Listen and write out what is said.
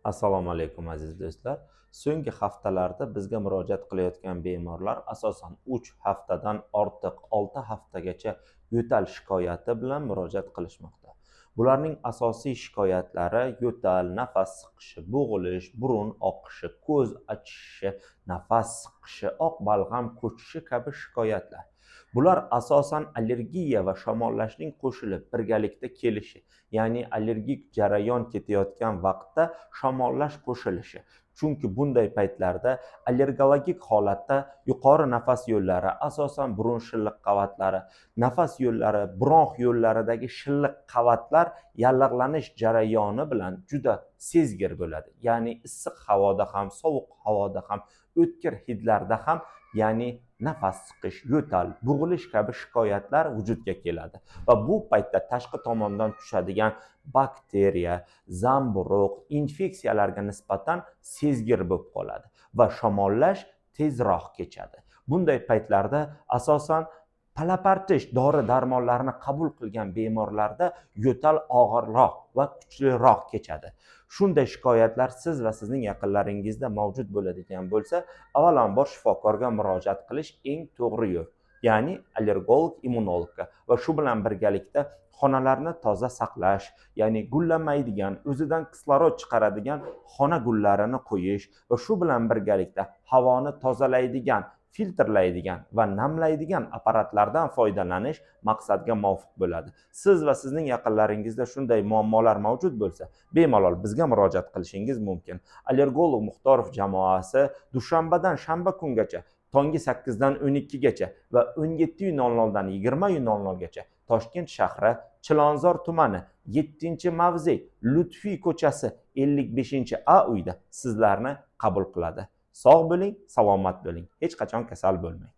Assalomu alaykum, aziz do'stlar. So'nggi haftalarda bizga murojaat qilayotgan bemorlar asosan 3 haftadan ortiq, 6 haftagacha yo'tal shikoyati bilan murojaat qilishmoqda. Bularning asosiy shikoyatlari yo'tal, nafas siqishi, bo'g'ilish, burun oqishi, ko'z achishi, nafas siqishi, oq balg'am ko'chishi kabi shikoyatlar. Bular asosan allergiya va shamollashning qo'shilib birgalikda kelishi, ya'ni allergik jarayon ketayotgan vaqtda shamollash qo'shilishi. Chunki bunday paytlarda allergologik holatda yuqori nafas yo'llari, asosan burun shilliq qavatlari, nafas yo'llari, bronx yo'llaridagi shilliq qavatlar yallig'lanish jarayoni bilan juda sezgir bo'ladi. Ya'ni issiq havoda ham, sovuq havoda ham, o'tkir hidlarda ham, ya'ni nafas siqish, yo'tal, bo'g'ilish kabi shikoyatlar vujudga keladi. Va bu paytda tashqi tomondan tushadigan bakteriya, zamburug', infeksiyalarga nisbatan sezgir bo'lib qoladi va shamollash tezroq kechadi. Bunday paytlarda asosan palapartish dori darmonlarni qabul qilgan bemorlarda yo'tal og'irroq va kuchliroq kechadi. Shunday shikoyatlar siz va sizning yaqinlaringizda mavjud bo'ladigan bo'lsa, avvalambor shifokorga murojaat qilish eng to'g'ri yo'l. Ya'ni allergolog, immunologga va shu bilan birgalikda xonalarni toza saqlash, ya'ni gullamaydigan, o'zidan kislorod chiqaradigan xona gullarini qo'yish va shu bilan birgalikda havoni tozalaydigan, filtrlaydigan va namlaydigan apparatlardan foydalanish maqsadga muvofiq bo'ladi. Siz va sizning yaqinlaringizda shunday muammolar mavjud bo'lsa, bemalol bizga murojaat qilishingiz mumkin. Allergolog Muxtorov jamoasi dushanbadan shanba kungacha tongi 8 dan 12 gacha va 17:00 dan 20:00 gacha Toshkent shahri, Chilonzor tumani, 7-mavze, Lutfiy ko'chasi, 55-A uyda sizlarni qabul qiladi. Sog' bo'ling, salomat bo'ling. Hech qachon kasal bo'lmang.